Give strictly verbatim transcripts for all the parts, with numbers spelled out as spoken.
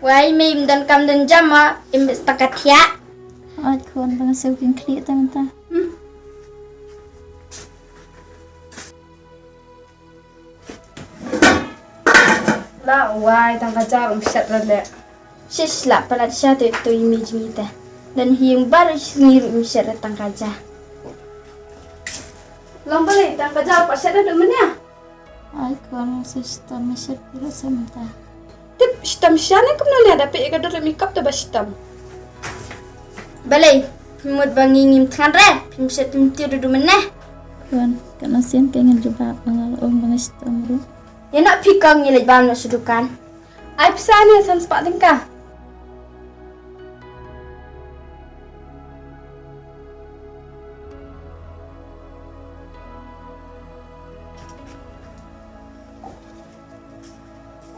Wai, me im don kam don jam ma, im bit tang ka thiah. Oi khun, ba nga siew king khlieh tang ta. Hmm. La wai tang ka jar um shet ra le. Shish la palat sha te to imi jingite. Dan hi im bar shi sngi um shet ra tang ka jar. Long balei tang ka jar pa shet ra du menya. Ai khun, sa shitom me shet phi la sa mynta. Tip shitom sha ne kumno ne da phi ka dor mi kap da ba shitom. Balei, phi mut ba ngi ngim thngan re, phim shet phim tiw du du mynne. Khun, ka na sien ka ngin jubab ba nga la ong ba nga shitom ruh. Ïa na phi kong ngi leit bam na sha dukan. Ai pisa ne san spah tyngka.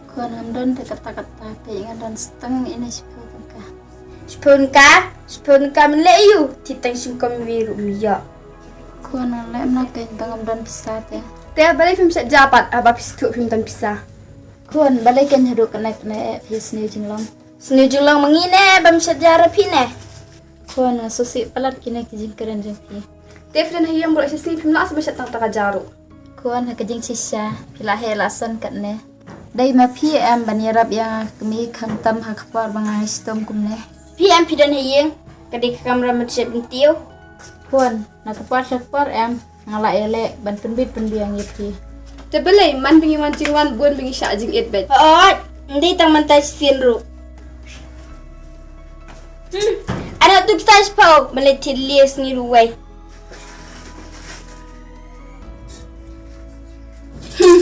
Khun, ngam don te kata kata, te nga don stang ine shiphew tyngka. Shiphew tyngka, shiphew tyngka men leh ïu, ti tang singkom wi ruh ym ïoh. Khun, leh mna kein ba ngam don pisa te. Te balei phim shet ja pat, haba phi sngewthuh phim don pisa. Khun, balei kein haduh kane kane phi sniew jinglong. Sniew jinglong ma ngi ne, bam shet ja ra phi ne. Khun, nga sngewsih palat kine ki jingkren jong phi. Te phi don ha ïing baroh shi sngi phim lah sa ba shet tang ta ka ja ruh. Khun, ha ka jingshisha phi lah heh lah san katne. Dei ma phi em ban ïarap ïa nga kmie khamtam ha ka por ba nga shitom kumne. Phi em phi don ha ïing, ka dei ka kamra ban shet ban tiew. Khun, na ka por sha ka por em. Nga lah ïaleh ban pynbit pynbiang ïa phi. Te balei man ba ngi wan jingwan bun ba ngi shah jingit beit. Hooid, ym dei tang mynta shisien ruh. Hmm, ana tu pisa shiphew, balei thied lieh sngi ruh wei. Hmm.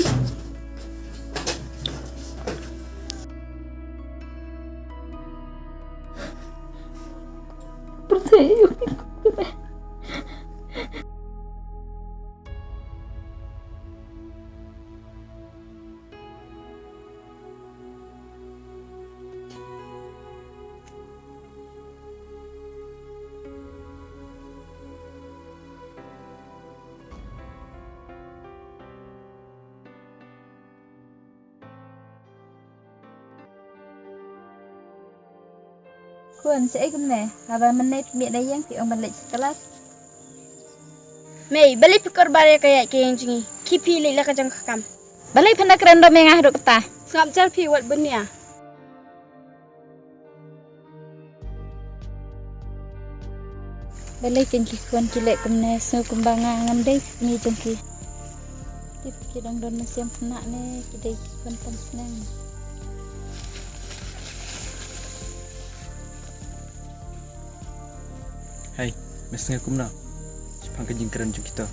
Khun, shaei kumne? Haba mynne phi mih na ïing phi ong ban leit sha klas. Mei, balei phi kor bar ïa ka ïaid ka ïeng jong ngi? Khie phi leit la ka jong ka kam. Balei phin da kren dom ïa nga haduh kata? Sngap jar phi wat bun ïa. Balei kein ki khun ki leh kumne, sngew kumba nga ngam dei kmie jong ki. Tip ki dang don mynsiem khynnah ne ki dei ki khun pang sneng. Hei, me sngew kumno shaphang ka jingkren jong kito?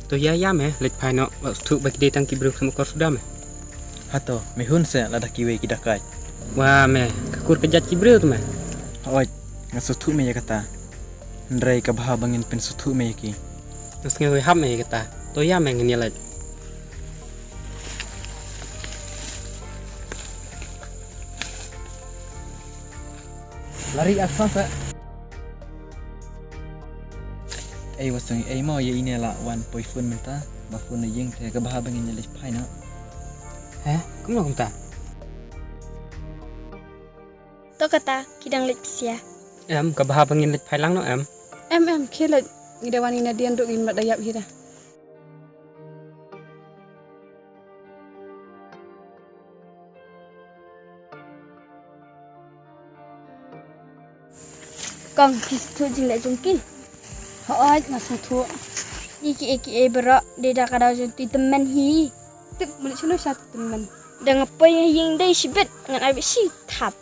To ïa ïa me leit phai noh, wat sngewthuh ba ki dei tang ki briew khlem akor suda me. Hato me hun se lada kiwei ki dakaid. Wa me, ka kur ka jait ki briew tu me. Hooid, nga sngewthuh me ïa kata. Hynrei ka bha ba ngin pynsngewthuh me ïa ki. Nga sngew hap me ïa kata. To ïa me ngin ïa leit. Lari ak sa sa. Ei wa seng ei mo ïa ine la wan poi phone mynta ba phone na ïing te ka bha ba ngin ïa leit phai noh. He, kumno kumta? To kata ki dang leit pisa. Em, ka bha ba ngin leit phai lang noh em. Em em, khie leit ngi da wan ngi na dien ruh ngim da ïap hi da. Kong, phi sngewthuh jingleh jong ki? Hooid, nga sngewthuh. Ïa kiei kiei baroh dei da ka daw jong tui tymmen hi. Tip, malik shano sha tui tymmen. Da nga poi ha ïing dei shibit ngan ai beit shi thap.